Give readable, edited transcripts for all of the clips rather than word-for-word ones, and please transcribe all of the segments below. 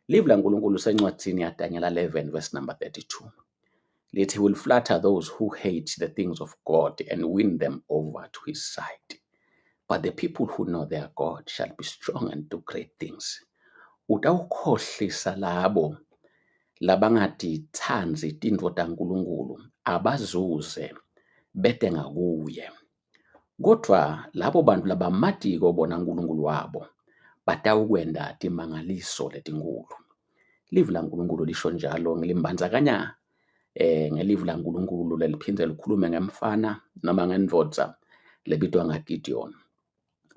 Livi laNkulunkulu lisencwadzini yaDaniel 11 verse number 32. Lithi he will flatter those who hate the things of God and win them over to his side. But the people who know their God shall be strong and do great things. Utawukhohlisa labo labangatitsandzi tintfo taNkulunkulu abazuze bete ngakuye. Kodvwa labo bantfu labamatiko bona Nkulunkulu wabo batawukwenta timangaliso letinkhulu. Livi laNkulunkulu lisho njalo ngilimbandzakanya ngelivi laNkulunkulu leliphindze likhulume ngemfana noma ngendvodza lebitwa ngaGideon.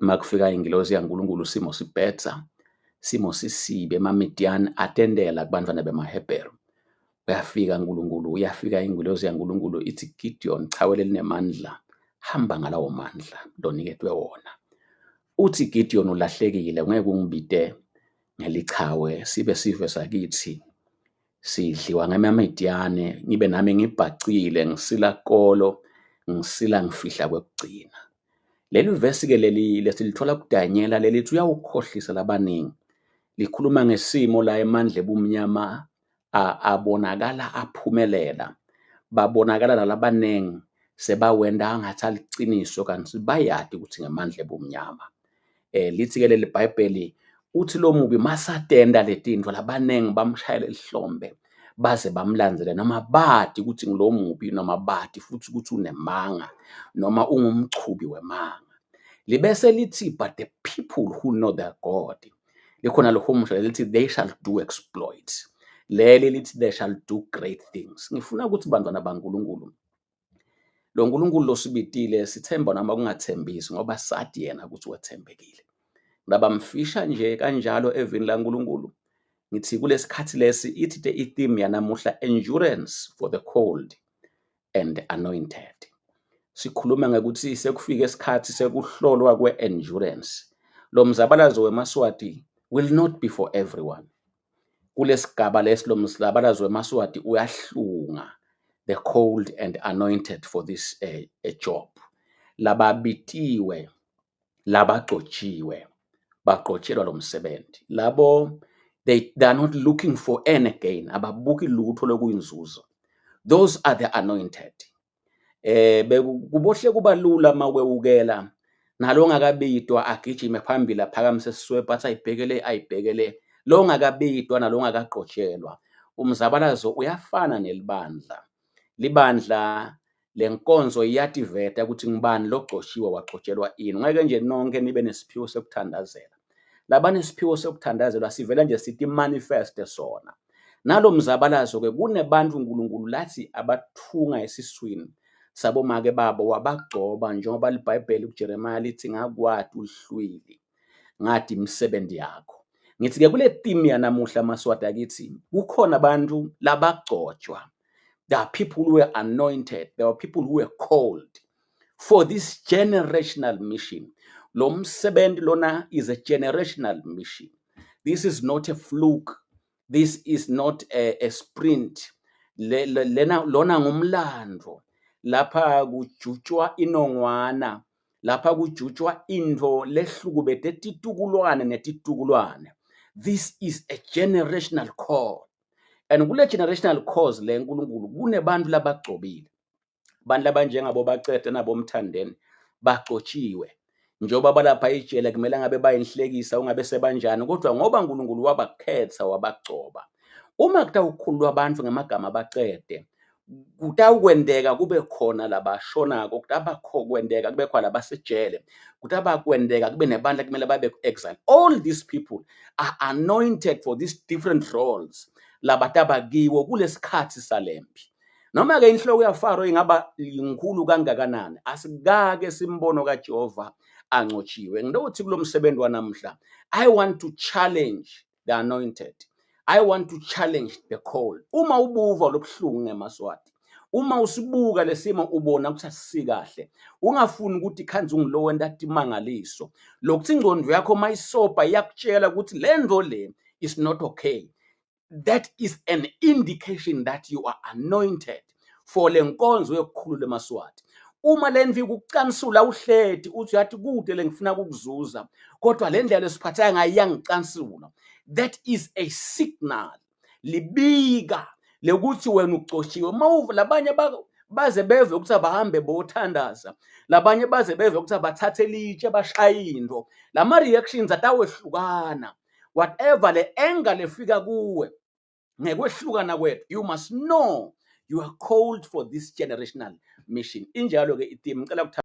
Uma kufika ingilosi yaNkulunkulu simo sibhedza, simo sisibi, emaMidiyani atentela kubantfwana bemaHebheru. Uyafika uNkulunkulu, uyafika ingilosi yaNkulunkulu ithi Gideon, chawe lelinemandla, hamba ngalawo mandla loniketwe wona. Uthi Gideon ulahlekile, ngeke ungibite ngelichawe sibe sive sakithi sidliwa ngemamidiyane ngibe nami ngibhacile ngisila kolo ngisila ngifihla kwekugcina. Leli vesi-ke leli lesilithola kuDanyela lelithi uyawukhohlisa labaningi likhuluma ngesimo la emandla ebumnyama abonakala aphumelela babonakala nalabaningi sebawenda angathi aliciniso kanti bayati ukuthi ngemandla ebumnyama. Lithi-ke leli Bhayibheli uthi lomubi masatenda letintfo labaningi bamshayele lihlombe baze bamlandzele noma bati ukuthi ngilomubi noma bati futhi ukuthi unemanga noma ungumchubi wemanga. Libese lithi but the people who know their God likhona lihumusha lelithi they shall do exploits leli lithi they shall do great things. Ngifuna ukuthi bantwana baNkulunkulu lo Nkulunkulu losibitile sithemba noma kungathembisi ngoba sathi yena ukuthi wethembekile. Ngabamfisha nje kanjalo evini laNkulunkulu ngithi kulesikhathi lesi ithi te i-theme yanamuhla endurance for the cold and anointed. Sikhuluma ngekuthi sekufike isikhathi sekuhlolwa kwe-endurance. Lo mzabalazo wemaSwati will not be for everyone. Kulesigaba lesi lo mzabalazo wemaSwati uyahlunga the cold and anointed for this job. Lababitiwe labagcotshiwe bagcotshelwa lo msebenzi. Labo they are not looking for any gain, ababuki lutho lokuyinzuzo. Those are the anointed. Bekubohle kuba lula uma kwewukela nalo ongakabidwa agijime phambili aphakamise isiswebhu athi ayibhekele ayibhekele lo ongakabidwa nalo ongakagqotshelwa. Umzabalazo uyafana nelibandla. Libandla lenkonzo iyativeta ukuthi ngubani logcoshiwe wagcotshelwa ini. Ngeke nje nonke nibe nesiphiwo sokuthandazela. Labanesiphiwo sokuthandazelwa sivele nje sithi manifeste sona. Nalo mzabalazo-ke kunebantu uNkulunkulu lathi abathunga esiswini sabomake babo wabagcoba njengoba liBhayibheli kuJeremiya lithi ngakwati ulihlwili ngati imisebenzi yakho. Ngithi-ke kule theme yanamuhla amaSwati akithi kukhona abantu labagcotshwa. There are people who were anointed, there are people who were called for this generational mission. Lo msebenzi lona is a generational mission. This is not a fluke. This is not a sprint. Lena lona ngumlando. Lapha kujutshwa inongwana, lapha kujutshwa into lehlukubete titukulwane netitukulwane. This is a generational call. And kule generational cause le nkulunkulu kunebantu labagcobile. Abantu abanjengabo bacede nabomthandeni bagcotshiwe njengoba balapha ijele kumele ngabe bayinhlekisa ungabe sebanjani kodwa ngoba uNkulunkulu wabakhetha wabagcoba. Uma kutawukhululwa abantu ngamagama abacede kutawukwenteka kube khona labashonako, kutaba kwenteka kube khona labasejele, kutaba kwenteka kube nebantu ekumele babe ku-exile. All these people are anointed for these different roles labataba kiwo kulesikhathi salempi. Noma-ke inhloko yaFaro ingaba yinkulu kangakanani, asikake simbono kaJehova ancotshiwe. Ngilokuthi kulo msebenzi wanamuhla, I want to challenge the anointed. I want to challenge the call. Uma ubuva lobuhlungu ngemaSwati, uma usibuka lesimo ubona ukuthi asisikahle, ungafuni ukuthi khanze ungulo wenta timangaliso. Lokuthi ingqondo yakho mayisobha iyakutshela ukuthi le nto le is not okay. That is an indication that you are anointed for le nkonzo yokukhulula emaSwati. Uma le ndlu ikucansula uhleti uthi uyathi kude lengifuna ukukuzuza kodwa le ndlela esiphatheka ngayo iyangicansula. That is a signal. Libika lekuthi wena ucoshiwe. Mawuva labanye baze beve ukuthi abahambe bothandaza, labanye baze beve ukuthi abathathe litshe bashaye into. Lama reactions atawehlukana. Whatever le anger lefika kuwe ngekwehlukana kwethu, you must know you are called for this generational mission. Injalo ke i-theme. Ngicela ukuthatha